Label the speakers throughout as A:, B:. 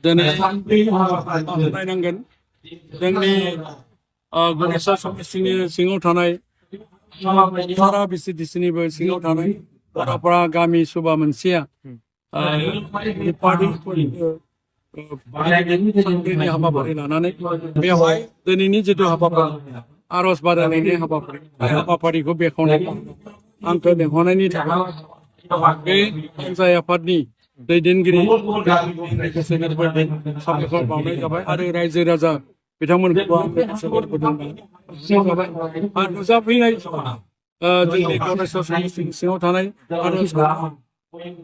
A: दिनै नायनांगोन जोंनि गणेश समितिनि सिङाव थानाय सारा बिसिडिसिनिबो सिङाव थानाय बरापारा गामि सभा मोनसेया पार्टिनि हाबाफारि लानानै बेवहाय दिनैनि जिथु हाबाफारि आरज बादायनायनि हाबाफारिखौ बेखेवनाय आंखौ लेंहरनायनि थाखाय बे पन्साय आफादनि दैदेनगिरि गोसो गोरबोजों साबायखर बावनाय जाबाय आरो रायजो राजा बिथांमोनखौबो आं गोसो गोरबोजों आरो नुजाफैनाय जोंनि गणेश समितिनि सिङाव थानाय आरज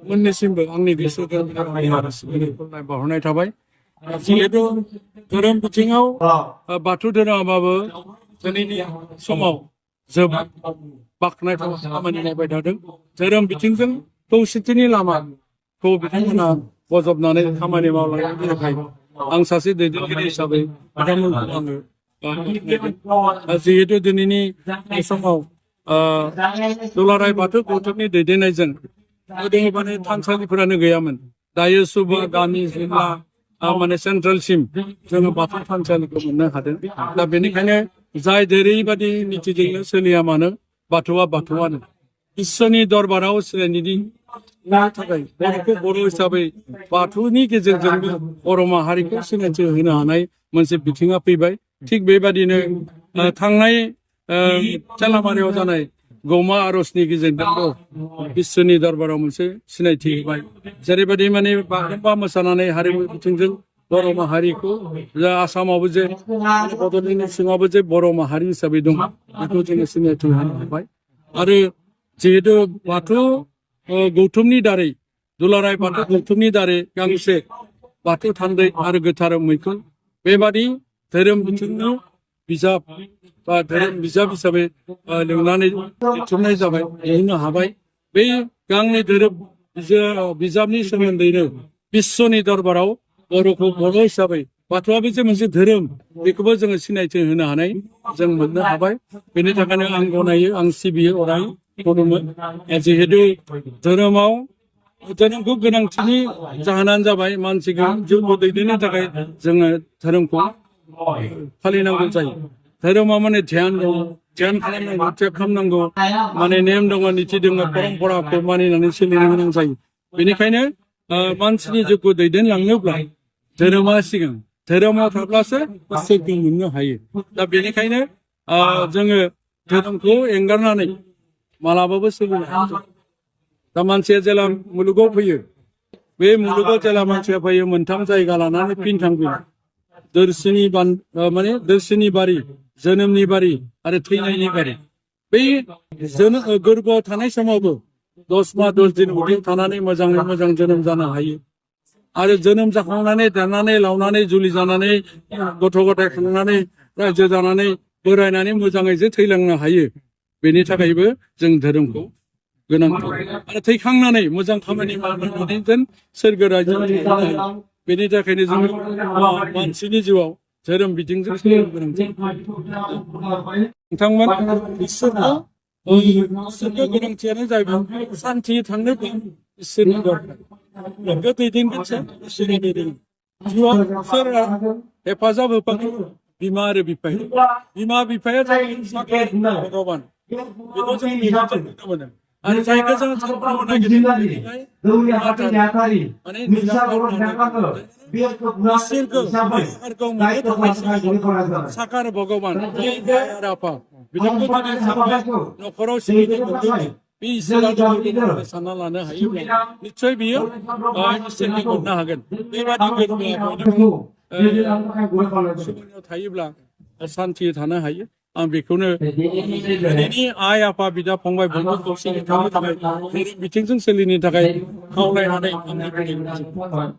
A: मोननिसिमबो आंनि गोसो गोरबोनि आर'जखौ बावहरनाय थाबाय जिहेतु धोरोम बिथिङाव बाथौ धोरोमाबो दिनैनि समाव जोबोद बाख्नायथाव खामानि मावबाय थादों धोरोम बिथिंजों खौसेथिनि लामाखौ बिथांमोना बजबनानै खामानि मावलांनायनि थाखाय आं सासे दैदेनगिरि हिसाबै बिथांमोनखौ आङो जिहेतु दिनैनि समाव दुलाराय बाथौ गौथुमनि दैदेननायजों गोदो थानसालिफोरानो गैयामोन दायो सुबा गामि जिल्ला माने सेन्ट्रेलसिम जोङो बाथौ थानसालिखौ मोननो हादों दा बेनिखायनो जाय जेरैबायदि नितिजोंनो सोलिया मानो बाथौआ बाथौआनो इसोरनि दरबाराव सिनायथिनि थाखाय बर'खौ बर' हिसाबै बाथौनि गेजेरजोंबो बर' माहारिखौ सिनायथि होनो हानाय मोनसे बिथिङा फैबाय थिग बेबादिनो थांनाय चेलामारियाव जानाय गौमा आरजनि गेजेरजोंबो इसोरनि दरबाराव मोनसे सिनायथि होबाय जेरैबायदि माने बागुरुम्बा मोसानानै हारिमु बिथिंजों बर' माहारिखौ जा आसामावबो जे बड'लेण्डनि सिङावबो जे बर' माहारि हिसाबै दं बेखौ जोङो सिनायथि होनो हाबाय आरो जिहेतु बाथौ गौथुमनि दारै दुलाराय बाथौ गौथुमनि दारै गांसे बाथौ थान्दै आरो गोथार मैखुन बेबादि धोरोम बिथिंनि बिजाब बा धोरोम बिजाब हिसाबै लिरनानै लिरथुमनाय जाबाय दिहुननो हाबाय बे गांनै धोरोम बिजाबनि सोमोन्दैनो बिश्वनि दरबाराव बर'खौ बर' हिसाबै बाथौआबो जे मोनसे धोरोम बेखौबो जोङो सिनायथि होनो हानाय जों मोननो हाबाय बेनि थाखायनो आं गनायो आं सिबियो अराय खुलुमो जिहेतु धोरोमखौ गोनांथिनि जाहोनानो जाबाय मानसिखौ जिउखौ दैदेननो थाखाय जोङो धोरोमखौ फालिनांगौ जायो धोरोमा माने ध्यान दङ ध्यान खालामनांगौ त्याग खालामनांगौ माने नेम दङ निथि दङ परम्पराखौ मानिनानै सोलिनो गोनां जायो बेनिखायनो मानसिनि जिउखौ दैदेनलांनोब्ला धोरोमा सिगां धोरोमाव थाब्लासो इसोरखौ मोननो हायो दा बेनिखायनो जोङो धोरोमखौ एंगारनानै मालाबाबो सोलिनो हाया दा मानसिया जेला मुलुगाव फैयो बे मुलुगाव जेला मानसिया फैयो मोनथाम जायगा लानानै फिन थांफिनो दोरसिनि बारि जोनोमनि बारि आरो थैनायनि बारि बै गोरबोआव थानाय समावबो 10 माह 10 दिन उदैयाव थानानै मोजाङै मोजां जोनोम जानो हायो आरो जोनोम जाखांनानै देरनानै लावनानै जुलि जानानै गथ' गथाय खांनानै रायजो जानानै बोरायनानै मोजाङै जे थैलांनो हायो बेनि थाखायबो जों धोरोमखौ गोनांथार आरो थैखांनानै मोजां खामानि मावनानै जेन सोरगो रायजोआव बेनि थाखायनो जों मानसिनि जिउआव धोरोम बिथिंजों सोलिनो गोनां नोंथांमोन इसोरखौ गोनांथियानो जाहैबाय सान्थि थांनोब्ला इसोरनि दरबार नोंखौ दैदेनगोनसो इसोरनि दैदेनगोन जिउआव सोर हेफाजाब होफागोन बिमा आरो बिमा बिफाया जाबाय साख्रि भगबान बेखौ जों नुनो मोनो आरो जायखौ जों साकार भगबान राफा बिथांखौ न'खराव बे इसोरा सानना लानो हायोब्ला निस्सय बियो इसोरनि मोननो हागोन बेबादि गोरबोआव थायोब्ला सान्थि थानो हायो आं बेखौनो दिनैनि आइ आफा बिदा फंबाय बयबो खौसेयै थानो थाखाय बिथिंजों सोलिनो थाखाय खावलायनानै